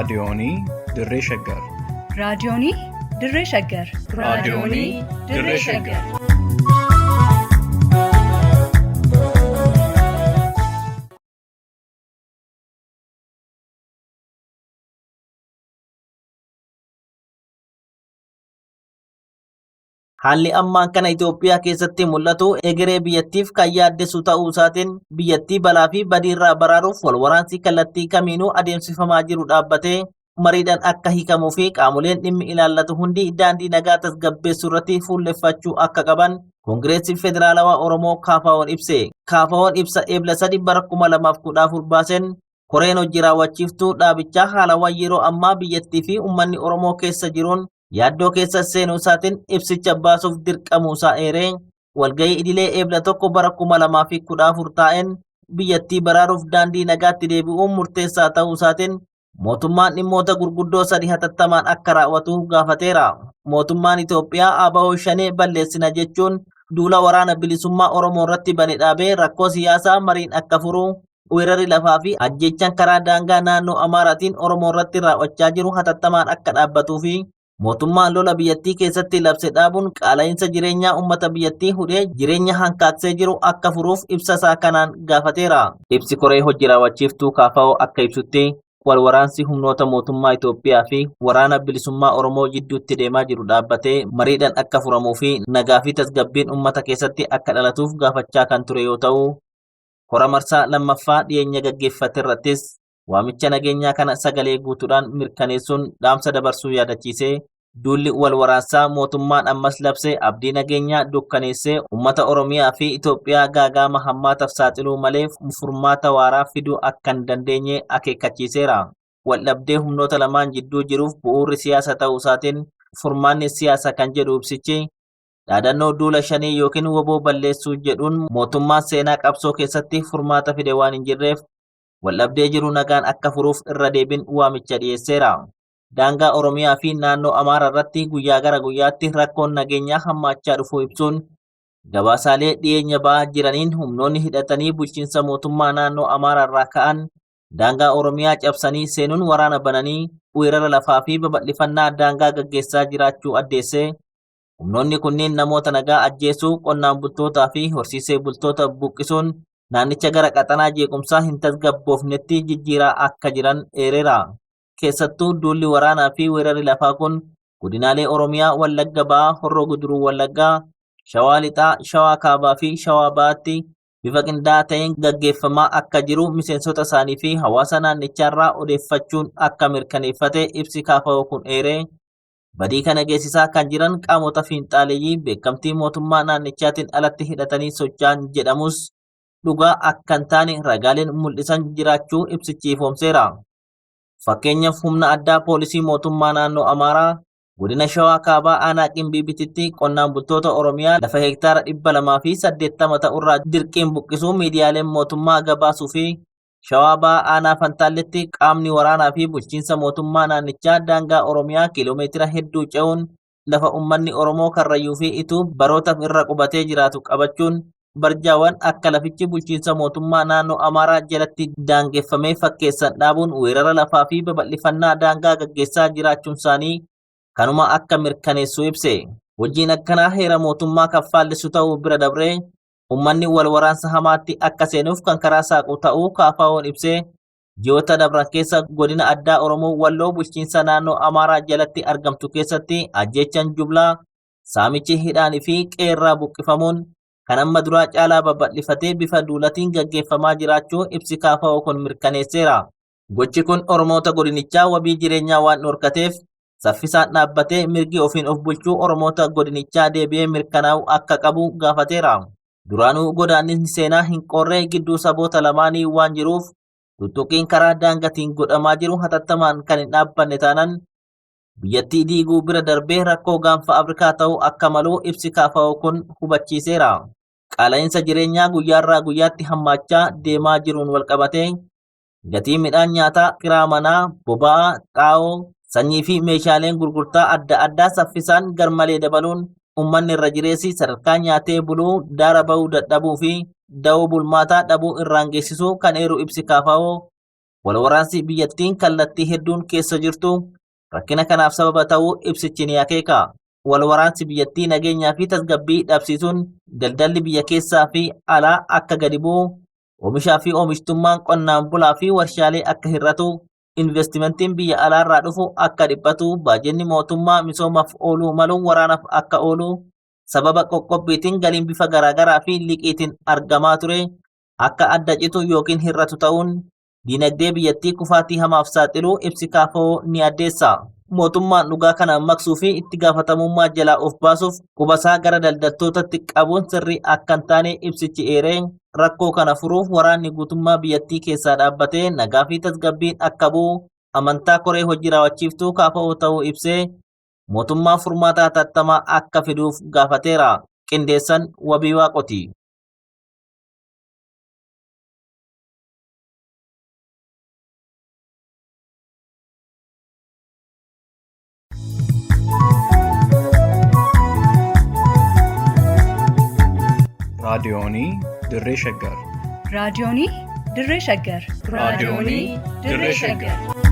Raadiyoonii Dirree Shaggar. Raadiyoonii Dirree Shaggar. Raadiyoonii Dirree Shaggar. Haalli ammaan kana Itoophiyaa keessatti mul'atu egeree biyyattiif kan yaaddessu ta'uu isaatiin biyyattii balaa fi badiirraa baraaruuf walwaraansi kallattii kamiinuu adeemsifamaa jiru dhaabbatee mariidhaan akka hiikamuu fi qaamoleen dhimmi ilaallatu hundi daandii nagaa tasgabbeessuu irratti fuulleffachuu akka qaban Koongireessi Federaalawaa Oromoo KFO'n ibse. KFO'n ibsa Eebla 3 bara 2014 baaseen koreen hojii raawwachiiftuu dhaabichaa haalawwan yeroo ammaa biyyattii fi uummanni Oromoo keessa jiruun yaaddoo keessa seenuu isaatiin ibsicha baasuuf dirqamuu isaa eeree walgahii idilee Eebla 1 bara 2014 taa'een biyyattii baraaruuf daandii nagaatti deebi'uun murteessaa ta'uu isaatiin mootummaan dhimmoota gurguddoo sadi hatattamaan akka raawwatu gaafateera. Mootummaan Itoophiyaa ABO Shanee balleessina jechuun duula waraana bilisummaa Oromoo irratti bane dhaabee rakkoo siyaasaa mariin akka furu weerarri lafaa fi ajjeechaan karaa daangaa naannoo Amaaraatiin Oromoo irratti raawwachaa jiru hatattamaan akka dhaabbatuu fi mootummaan lola biyyattii keessatti labse dhaabuun qaala'iinsa jireenyaa uummata biyyattii hudhee jireenya hankaaksee jiru akka furuuf ibsa isaa kanaan gaafateera. Ibsi koree hojii raawwachiiftuu KFO akka ibsutti wal waraansi humnoota mootummaa Itoophiyaa fi waraana bilisummaa Oromoo jidduutti deemaa jiru dhaabbatee mariidhaan akka furamuu fi nagaa fi tasgabbiin uummata keessatti akka dhalatuuf gaafachaa kan ture yoo ta'u, kora marsaa lammaffaa dhiyeenya gaggeeffate irrattis waamicha nageenyaa kana sagalee guutuudhaan mirkaneessuun dhaamsa dabarsuu yaadachiisee duulli wal waraansaa mootummaan ammas labse abdii nageenyaa dukkaneessee uummata Oromiyaa fi Itoophiyaa gaagaama hammaataaf saaxiluu malee furmaata waaraa fiduu akka hin dandeenye akeekkachiiseera. Waldhabdee humnoota lamaan jidduu jiruuf bu'uurri siyaasa ta'uu isaatiin furmaanni siyaasa kan jedhu ibsichi dhaadannoo duula shanii yookiin woboo balleessuu jedhuun mootummaan seenaa qabsoo keessatti furmaata fide waan hin jirreef waldhabdee jiru nagaan akka furuuf irra deebiin waamicha dhiyeesseera. Daangaa Oromiyaa fi naannoo Amaaraa irratti guyyaa gara guyyaatti rakkoon nageenyaa hammaachaa dhufuu ibsuun gabaasaalee dhiyeenya ba'aa jiraniin humnoonni hidhatanii bulchiinsa mootummaa naannoo Amaaraa irraa ka'an daangaa Oromiyaa cabsanii seenuun waraana bananii weerara lafaa fi babal'ifannaa daangaa gaggeessaa jiraachuu addeessee humnoonni kunneen namoota nagaa ajjeesuu, qonnaan bultootaa fi horsiisee bultoota buqqisuun naannicha gara qaxanaa jeequmsaa hin tasgabboofnetti jijjiiraa akka jiran eereera. Keessattuu duulli waraanaa fi weerarri lafaa kun godinaalee Oromiyaa Wallagga Ba'aa, Horroo Guduruu Wallaggaa, Shawaa Lixaa, Shawaa Kaabaa fi Shawaa Ba'aatti bifa qindaa'aa ta'een gaggeeffamaa akka jiru miseensota isaanii fi hawaasa naannichaarraa odeeffachuun akka mirkaneeffate ibsi KFO kun eeree badii kana geessisaa kan jiran qaamota fiinxaaleeyyii beekamtii mootummaa naannichaatiin alatti hidhatanii socho'an jedhamus dhugaa akka hin taane ragaaleen mul'isan jiraachuu ibsichi ifoomseera. Fakkeenyaaf humna addaa poolisii mootummaa naannoo Amaaraa godina Shawaa Kaabaa aanaa Qimbiibititti qonnaan bultoota Oromiyaa lafa hektaara 280 ta'urraa dirqiin buqqisuu miidiyaaleen mootummaa gabaasuu fi Shawaa Bahaa aanaa Fantaalletti qaamni waraanaa fi bulchiinsa mootummaa naannichaa daangaa Oromiyaa kiiloomeetira hedduu ce'uun lafa uummanni Oromoo Karrayyuu fi Ituu barootaaf irra qubatee jiraatu qabachuun barjaawwan akka lafichi bulchiinsa mootummaa naannoo Amaaraa jalatti daangeffamee fakkeessan dhaabuun weerara lafaa fi babal'ifannaa daangaa gaggeessaa jiraachuun isaanii kanuma akka mirkaneessu ibse. Hojiin akkanaa heera mootummaa kan faallessu ta'uu bira dabree uummanni wal waraansa hamaatti akka seenuuf kan karaa saaqu ta'uu KFO'n ibsee ji'oota dabran keessa godina addaa Oromoo Walloo bulchiinsa naannoo Amaaraa jalatti argamtu keessatti ajjeechaan jublaa saamichi hidhaanii fi qeerraa buqqifamuun kan amma duraa caalaa babal'ifatee bifa duulatiin gaggeeffamaa jiraachuu ibsi KFO kun mirkaneesseera. Gochi kun Oromoota godinichaa wabii jireenyaa waan dhorkateef saffisaan dhaabbatee mirgi ofiin of bulchuu Oromoota godinichaa deebi'ee mirkanaa'uu akka qabu gaafateera. Duraanuu godaannisni seenaa hin qorree gidduu saboota lamaanii waan jiruuf tuttuqiin karaa daangatiin godhamaa jiru hatattamaan kan hin dhaabbanne taanan biyyattii diiguu bira darbee rakkoo gaanfa Afrikaa ta'uu akka malu ibsi KFO kun hubachiiseera. Qaala'iinsa jireenyaa guyyaarraa guyyaatti hammaachaa deemaa jiruun walqabatee gatii midhaan nyaataa, kiraa manaa, boba'aa, xaa'oo, sanyii fi meeshaaleen gurgurtaa adda addaa saffisaan garmalee dabaluun uummanni irra jireessi sadarkaa nyaatee buluu, daara ba'uu dadhabuu fi da'oo bulmaataa dhabuu irraan geessisuu kan eeru ibsi KFO. Walwaraansi biyyattiin kallattii hedduun keessa jirtu rakkina kanaaf sababa ta'uu ibsichi ni akeeka. Walwaraansi biyyattii nageenyaa fi tasgabbii dhabsiisuun daldalli biyya keessaa fi alaa akka gadi bu'u, oomishaa fi oomishtummaan qonnaan bulaa fi warshaalee akka hir'atu, investimentiin biyya alaarraa dhufu akka dhiphatu, baajenni mootummaa misoomaaf ooluu malu waraanaaf akka oolu, sababa qoqqobbiitiin galiin bifa garaagaraa fi liqiitiin argamaa ture akka adda citu yookiin hir'atu ta'uun diinagdee biyyattii kufaatii hamaaf saaxiluu ibsi KFO ni addeessa. Mootummaan dhugaa kana maqsuu fi itti gaafatamummaa jalaa of baasuuf qubasaa gara daldaltootatti qabuun sirrii akka hin taane ibsichi eeree rakkoo kana furuuf waraanni guutummaa biyyattii keessaa dhaabbatee nagaa fi tasgabbiin akka bu'u amantaa koree hojii raawwachiiftuu KFO ta'uu ibsee mootummaa furmaata hatattamaa akka fiduuf gaafateera. Qindeessan Wabii Waaqoti. Raadiyoonii Dirree Shaggar. Raadiyoonii Dirree Shaggar. Raadiyoonii Dirree Shaggar.